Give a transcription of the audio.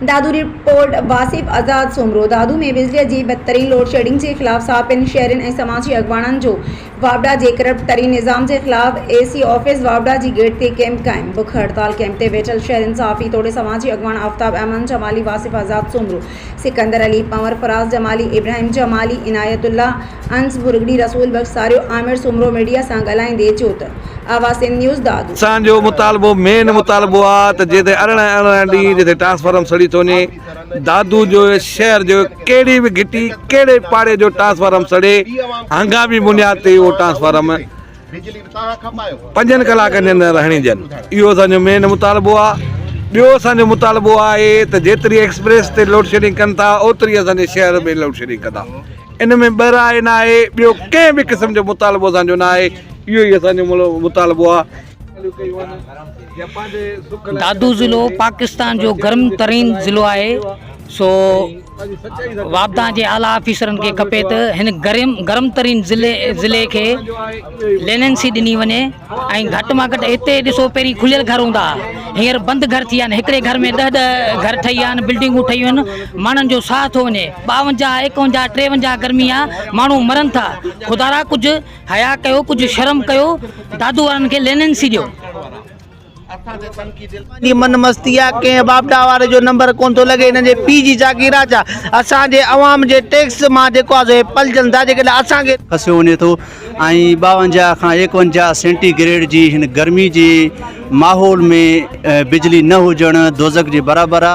Dadu, report, Wasif آزاد سومرو، دادو ۾ بجلي جي بدترين لوڊشيڊنگ جي خلاف صحافين، شهرين ۽ سماجي اڳواڻن جو واپڊا جي ڪرپٽ ترين نظام جي خلاف اي سي آفيس واپڊا جي گيٽ تي ڪئمپ قائم، بک هڙتال ڪئمپ تي ويٺل شهرين، صحافي توڙي سماجي اڳواڻ آفتاب احمد جمالي، واصف آزاد سومرو، سڪندر علي پنور، فراز جمالي، ابراهيم جمالي، عنايت الله، انس ڀرڳڙي، رسول بخش ساريو، عامر سومرو ميڊيا سان ڳالهائيندي چيو ته آواز سنڌ نيوز دادو. اسان جو مطالبو مين مطالبو آ ته جتي 18 18 ڏينهن جتي ٽرانسفارم سڙي ٿو وڃي دادو جو شهر جو ڪهڙي به گهٽي ڪهڙي پاڙي جو ٽرانسفارم سڙي هنگامي بنياد تي اهو ٽرانسفارم پنجن ڪلاڪن جي اندر هڻي ڏين اهو اسان جو مين مطالبو آ ٻيو اسان جو مطالبو آهي ته جيتري ايڪسپريس تي لوڊشيڊنگ ڪن ٿا اوتري اسان جي شهر ۾ لوڊشيڊنگ ڪندا ان ۾ ٻه راء نه آهي ٻيو ڪنهن به قسم جو مطالبو اسان جو نه آهي اهو ئي اسان جو مطالبو آ. دادو ضلعو پاڪستان جو گرم ترين ضلعو آهي سو واپڊا جي اعليٰ آفيسرن کي کپي ته هن گرم گرم ترين ضلعي ضلعي کي ليننسي ڏني وڃي ۽ گهٽ مان گهٽ هتي ڏسو پهرين کليل گهر هوندا هئا هينئر بند گهر ٿي ويا آهن هڪڙي گهر ۾ ڏهه ڏهه گهر ٺهي ويا آهن بلڊنگون ٺهي ويون آهن ماڻهن جو ساهه ٿو وڃي 52 51 53 گرمي آهي ماڻهو مرن ٿا خدارا ڪجهه حيا ڪيو ڪجهه شرم ڪيو دادو وارن کي ليننسي ڏيو. جي من مستي آ ڪنهن واپڊا واري جو نمبر ڪون ٿو لڳي هنن جي پي جي جاگير آ ڇا اسان جي عوام جي ٽيڪس مان جيڪو آ سو هي پلجن ٿا جيڪڏهن اسان کي. کسيو وڃي ٿو ۽ 52 کان 51 سينٽي گريڊ جي هن گرمي جي ماحول ۾ بجلي نه هجڻ دوزخ جي برابر آ.